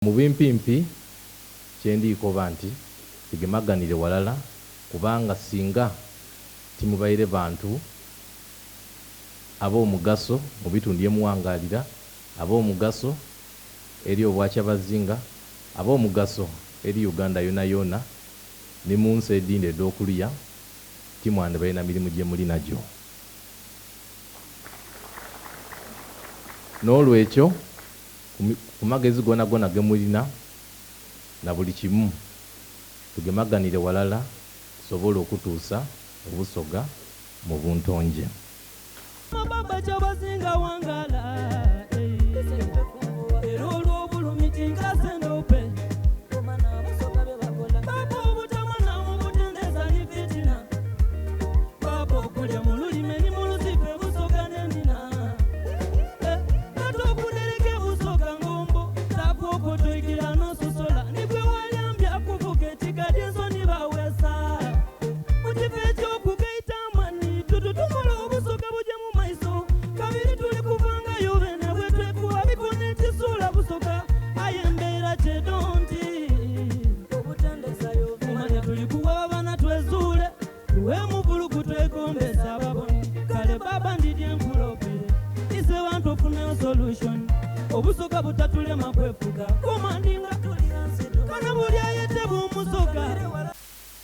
Mu bimpimpi kye ndi koba nti tugemaganire walala kubanga singa timubaire bantu ab'omugaso mu bitundu ye muwangalira, ab'omugaso eri Obwakyabazinga, ab'omugaso eri Uganda yonayona ni mu nsi edindi edh'okuluya, timwandibaire na mirimu gye muli nagyo. N'olwekyo ku magezi gonagona ge mulina na buli kimu, tugemaganire walala tusobole okutuusa Obusoga mu buntonje. Baba Kyabazinga wangala, eh. Era olw'obulumi tinkase ndope. Baba obutamwa obutendeza ni fitina. Baba okulya mu lulimi ni mu luzife Busoga n'enina. Eh, ate okudereka Busoga ngombo takuokotoikira nososola nigwe wayambya kuvuga ekikadde ensoni bawesa mu kifo ekyokugaita amani tututumula Obusoga bujje mu maiso kabiri tuli kuvangayo bene bwe twekuba bikona ekisuula Busoga aye embeera kyedo nti kumanya tuli kuwa abaana twezuule tuwe muvulugu twegombesa ababoni kale baba ndidye nkulopere ise bantu ofuneyo solution Obusoga butatulema kwefuga komandinga kana buli ayetebwa Omusoga.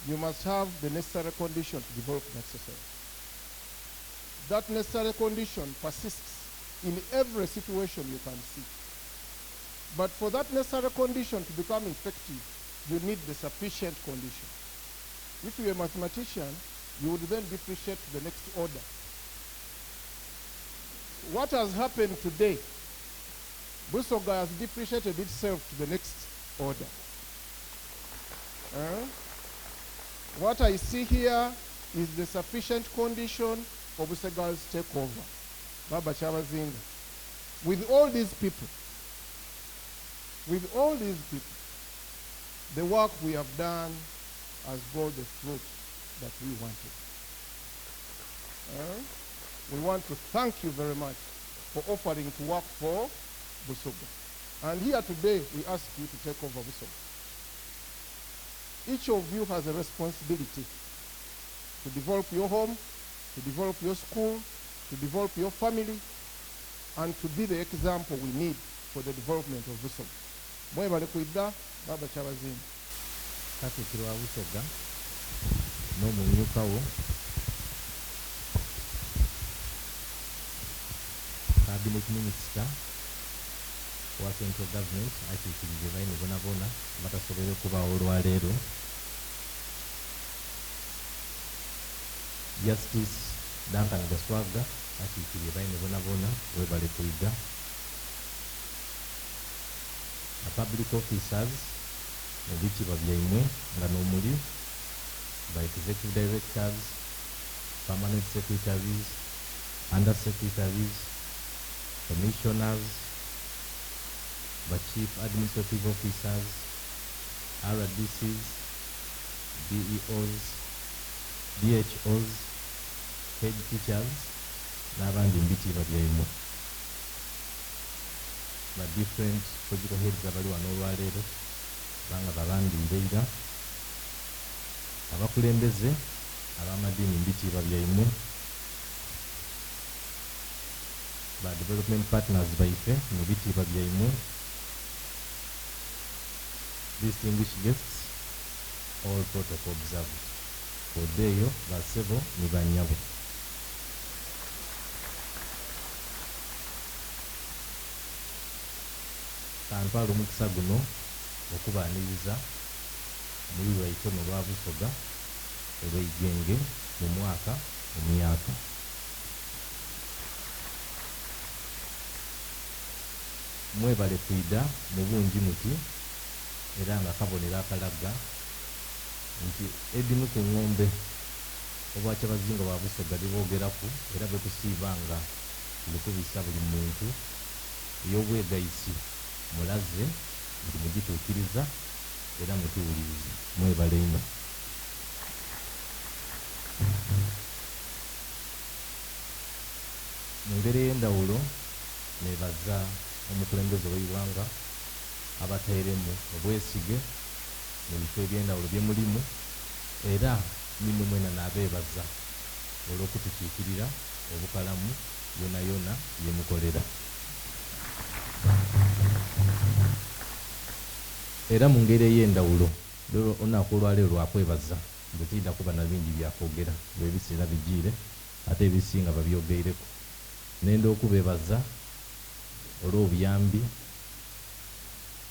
You must have the necessary condition to develop that society. That necessary condition persists in every situation you can see. But for that necessary condition to become effective, you need the sufficient condition. If you're a mathematician, you would then depreciate to the next order. What has happened today, Busoga has depreciated itself to the next order. What I see here is the sufficient condition for Busoga's takeover. Baba Kyabazinga. With all these people, with all these people, the work we have done has brought the fruit that we wanted. We want to thank you very much for offering to work for Busoga. And here today, we ask you to take over Busoga. Each of you has a responsibility to develop your home, to develop your school, to develop your family, and to be the example we need for the development of Busoga. Mwebale kwidda, Baba Kyabazinga. Katikkiro wa Busoga n'omumyuka wo, Cabinet Minister wa Central Government akiikirire baine bonabona abatasoboire kubaawo olwaleero, Justice Duncan Gaswaga akiikirire baine bonabona, webale kwidha. Ba Public Officers mu bitiibwa byaimwe nga n'omuli ba Executive Directors, Permanent Secretaries, Under Secretaries, Commissioners, ba Chief Administrative Officers, RDCs, DEOs, DHOs, Head Teachers n'abandi mu bitiibwa byaimwe. Ba different project heads abali wano olwaleero kubanga babandwire ira, abakulembeze ab'amadiini mu bitiibwa byaimwe, ba development partners baife mu bitiibwa byaimwe, distinguished guests, all protocol observed. Odeeyo basebo ni banyabo. Kantwale omukisa guno okubaaniriza mu luyi lwaife luno olwa Busoga olw'Eigenge mu mwaka omuyaka. Mwebale kwidha mu bungi muti era nga kabonero akalaga nti edhimu ku ng'ombe Obwakyabazinga bwa Busoga dheboogeraku era bwetusiiba nga tuli kubisa buli muntu ey'obwegaisi mulaze nti mugituukiriza era mutuwuliriza. Mwebale inho. Mu ngeri ey'endhawulo nebaza omukulembeze ow'eighanga. abatairemu obwesige mu bifo eby'endhawulo bye mulimu era nimwe mwena naabeebaza olw'okutukiikirira obukalamu yonayona ye mukolera. Era mu ngeri ey'endhawulo, olunaku olwaleero lwa kwebaza, nze tiidha kuba na bingi bya kwogera kuba ebiseera bijiire ate ebisinga babyogeireku. Nenda okubeebaza olw'obuyambi,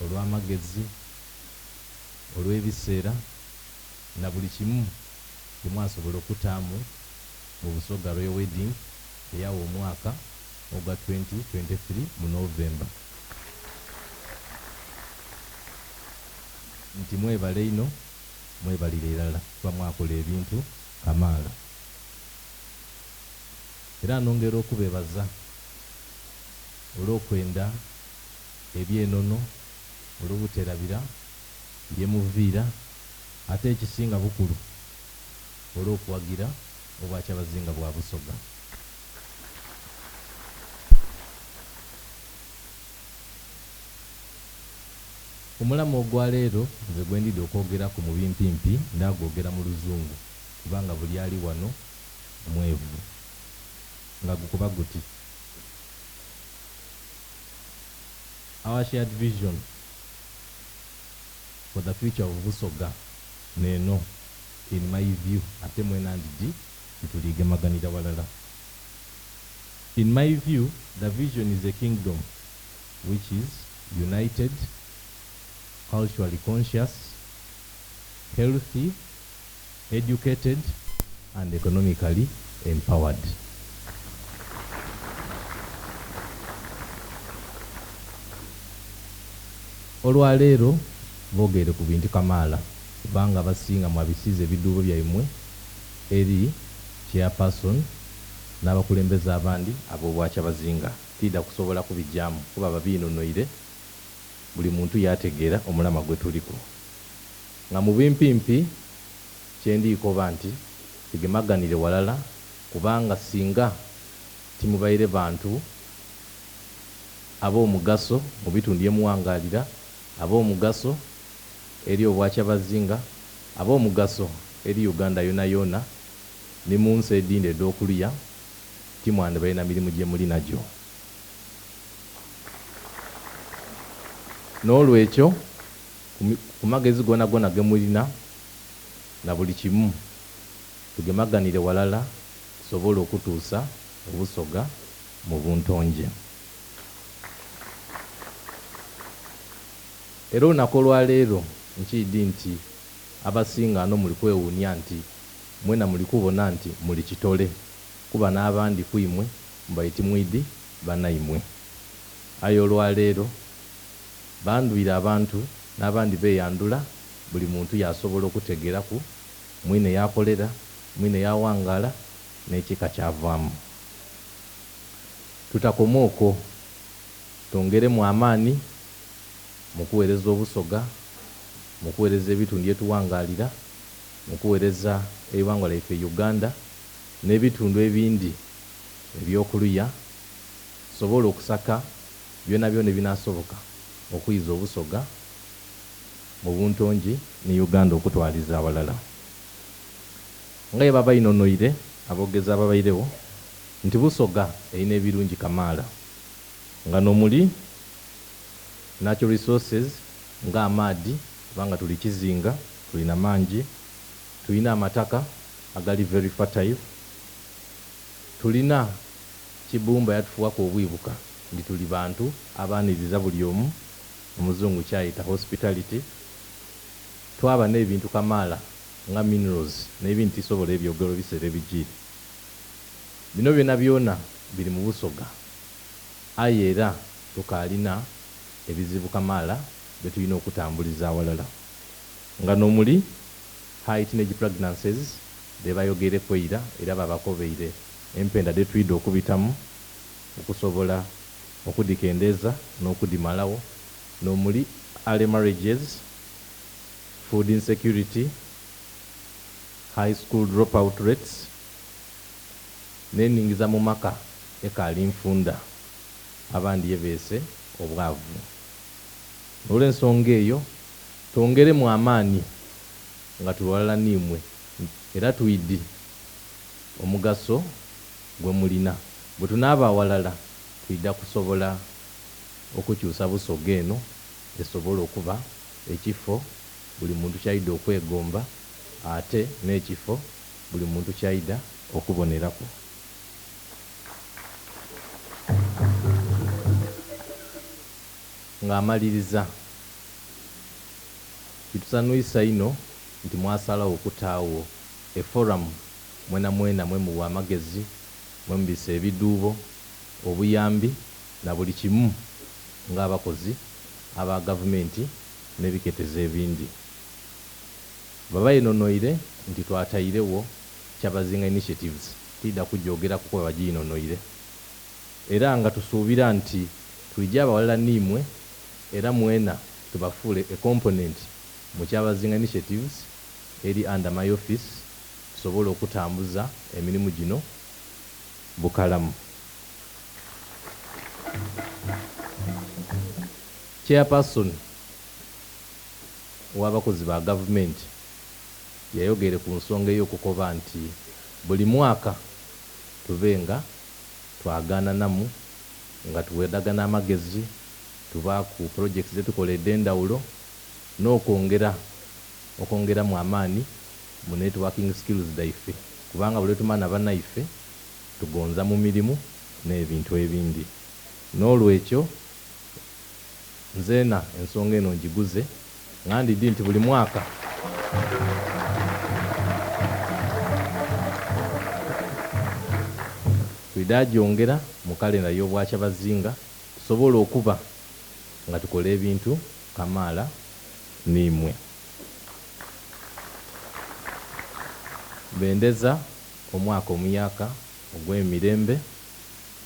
olw'amagezi, olw'ebiseera na buli kimu kye mwasobola okutaamu mu Busoga Royal Wedding eyawa omwaka ogwa 2023 mu November. Nti mwebale inho, mwebalire irala kuba mwakola ebintu kamaala. Era nongera okubeebaza olw'okwenda eby'enono, olw'obuterabira ye muviira, ate ekisinga bukulu olw'okuwagira Obwakyabazinga bwa Busoga. Omulamwa ogwaleero nze gwendidha okwogeraku mu bimpimpi ndhagwogera mu luzungu kubanga buli ali wano mwevu nga gukoba guti, Our shared vision for the future of Busoga n'eno in my view ate mwena ndidhi tituligemaganira walala. In my view the vision is a kingdom which is united, culturally conscious, healthy, educated and economically empowered. Olwaleero boogeire ku bintu kamaala kubanga abasinga mwabisiiza ebidhuubo byaimwe eri Chairperson n'abakulembeze abandi ab'Obwakyabazinga. Tiidha kusobola kubijaamu kuba babiinhonhoire buli muntu yaategeera omulamwa gwe tuliku. Nga mu bimpimpi kye ndi koba nti tugemaganire ghalala kubanga singa timubaire bantu ab'omugaso mu bitundu ye mughangaalira, ab'omugaso eri Obwakyabazinga, ab'omugaso eri Uganda yoonayoona ni mu nsi edhindi edh'okuluya, timwandibaire na mirimo gye muli nagyo. N'olwekyo ku magezi goonagoona ge mulina na buli kimu, tugemaganire ghalala tusobole okutuusa Obusoga mu buntonje. Era olunaku olwaleero nkiidhi nti abasinga ghano muli kwewuunia nti mwena muli kubona nti muli kitole kuba n'abandi ku imwe mubaire timwidhi banaimwe. Aye olwaleero bandwire abantu n'abandi beeyandhula buli muntu yaasobola okutegeeraku mwine y'akolera, mwine y'awangaala n'ekika ky'avaamu. Tutakoma okwo, twongeremu amaani mu kuweereza Obusoga, mu kuweereza ebitundu ye tuwangaalira, mu kuweereza eighanga lyaife Uganda n'ebitundu ebindi eby'okuluya tusobole okusaka byonabyona ebinaasoboka okwiza Obusoga mu buntongi ni Uganda okutwaliza aghalala. Nga bwe babainhonhoire aboogezi ababairegho nti Busoga erina ebirungi kamaala nga n'omuli natural resources nga amaadhi kubanga tuli kizinga tulina mangi, tulina amataka agali very fertile, tulina Kibumba yatufuwaku obwibuka nti tuli bantu abaniriza buli omu, omuzungu kyayeta hospitality, twaba n'ebintu kamaala nga minerals n'ebindi tisobola ebyogera ebiseera ebijiire. Bino byonabyona biri mu Busoga aye era tukaalina ebizibu kamaala bye tulina okutambuliza aghalala nga n'omuli high teenage pregnancies dhebayogeireku eira era babakobeire empenda dhetwidha okubitamu okusobola okudhikendeeza n'okudhimalagho n'omuli early marriages, food insecurity, high school dropout rates n'eningiza mu maka ekaali nfunda abandi ye beese obwavu. N'olwensonga eyo, twongeremu amaani nga tuli ghalala n'imwe era twidhi omugaso gwe mulina. Bwe tunaaba aghalala twidha kusobola okukyusa Busoga eno esobole okuba ekifo buli muntu ky'aidha okwegomba ate n'ekifo buli muntu ky'aidha okuboneraku. Nga amaliriza, kitusanwisa inho nti mwasalagho okutaagho eforamu mwenamwena mwe muwa amagezi, mwe mubisa ebidhuubo, obuyambi na buli kimu ng'abakozi aba gavumenti n'ebiketezo ebindi. Babainhonhoire nti twatairegho Kyabazinga Initiatives, tiidha kugyogeraku kuba bagiinhonhoire. Era nga tusuubira nti twija abaghalala n'imwe era mwena tubafuule a component mu Kyabazinga Initiatives eri under my office tusobole okutambuza emirimu gino bukalamu. Chairperson w'abakozi ba gavumenti yayogeire ku nsonga ey'okukoba nti buli mwaka tube nga twagaananamu nga tuweedhagana amagezi, tubaaku projects dhetukola edh'endhawulo n'okwongera okwongeramu amaani mu networking skills dhaife kubanga buli lwetumanha banaife tugonza mu mirimu n'ebintu ebindi. N'olwekyo nzeena ensonga eno ngiguze nga ndidhi nti buli mwaka twidha gyongera mu kalenda y'Obwakyabazinga tusobole okuba nga tukola ebintu kamaala n'imwe. Mbendeza omwaka omuyaaka ogw'emirembe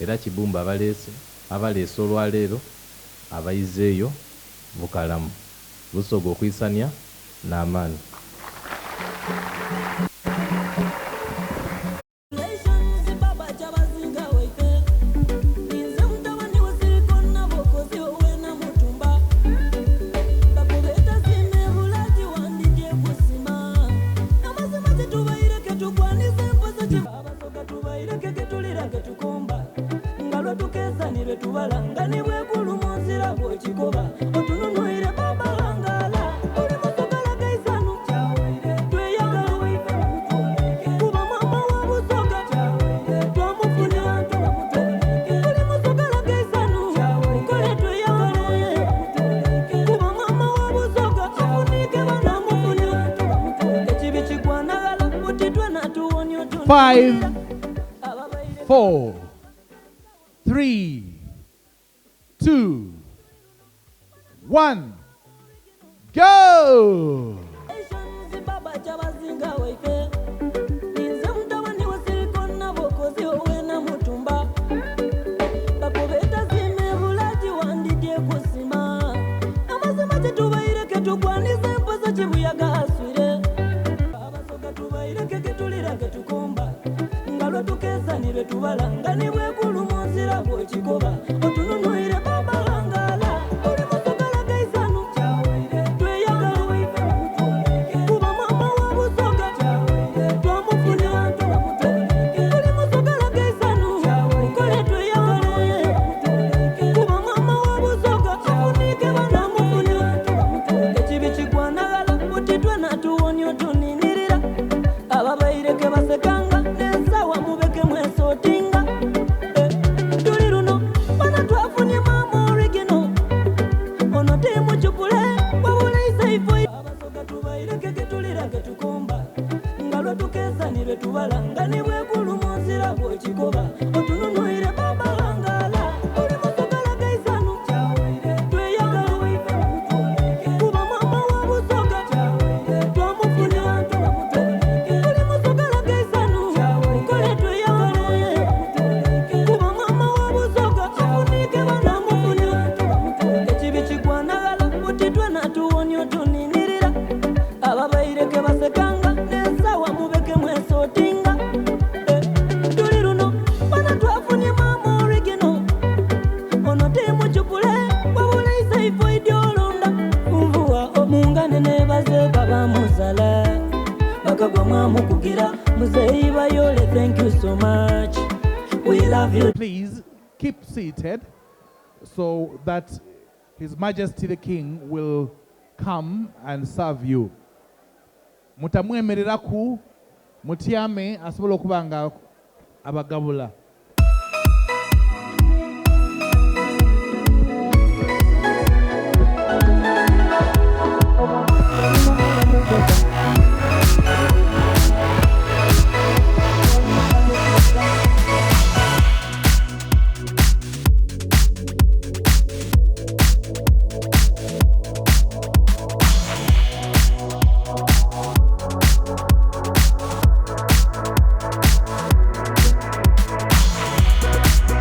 era Kibumba abaleese abaleese olwaleero abaizeeyo bukalamu. Busoga okwisania n'amaani. 5, 4, 3, 2, 1, go! Mungane nebaze baba muzala bakagwa mwamukugira muzeyi bayole. Thank you so much, we love you. Please keep seated so that His Majesty the King will come and serve you. Mutamwemereraku, mutyame asobola okuba nga abagabula.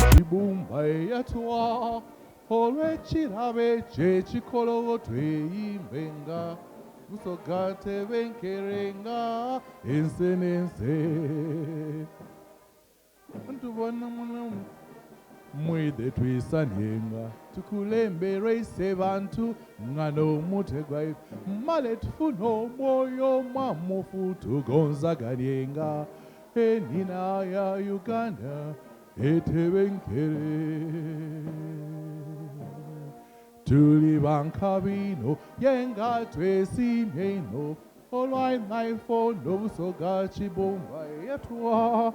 Kibumba eyatuwa olw'ekirabo ekyo ekikologo, tweyimbenga Busoga tebenkerenga ensi n'ensi. Ntubona muno mwidhe twisanyenga, tukulemberwe bantu nga n'omutwe gwaife, male tufune omwoyo mwamufu, tugonzaganyenga enina ya Uganda etebenkere. Tuli bankabino yenga twesimye ino olwainaifo n'Obusoga Kibumba eyatuwa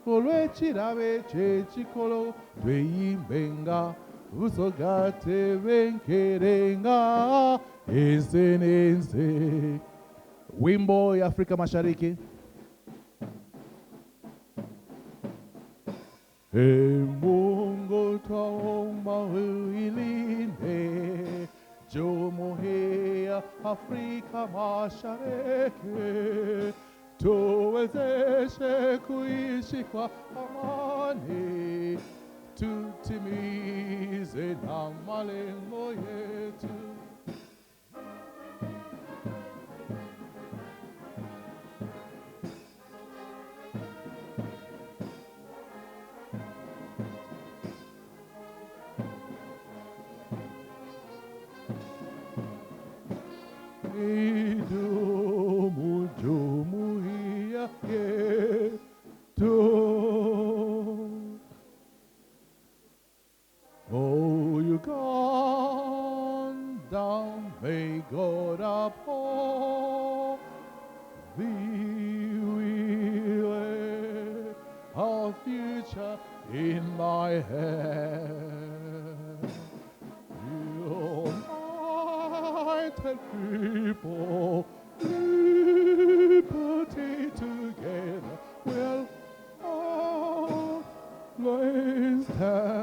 olw'ekirabo ekyo ekikolo, tweyimbenga Busoga tebenkerenga ensi n'ensi. Wimbo ya Afrika Mashariki. Ee Mungu, twaomba uilinde Jumuiya Afrika Mashariki, tuwezeshe kuishi kwa amani, tutimize na malengo yetu. Idumu jumuiya yetu. Oh, Uganda, may God uphold thee. We lay our future in thy hand. United people, liberty together will always stand.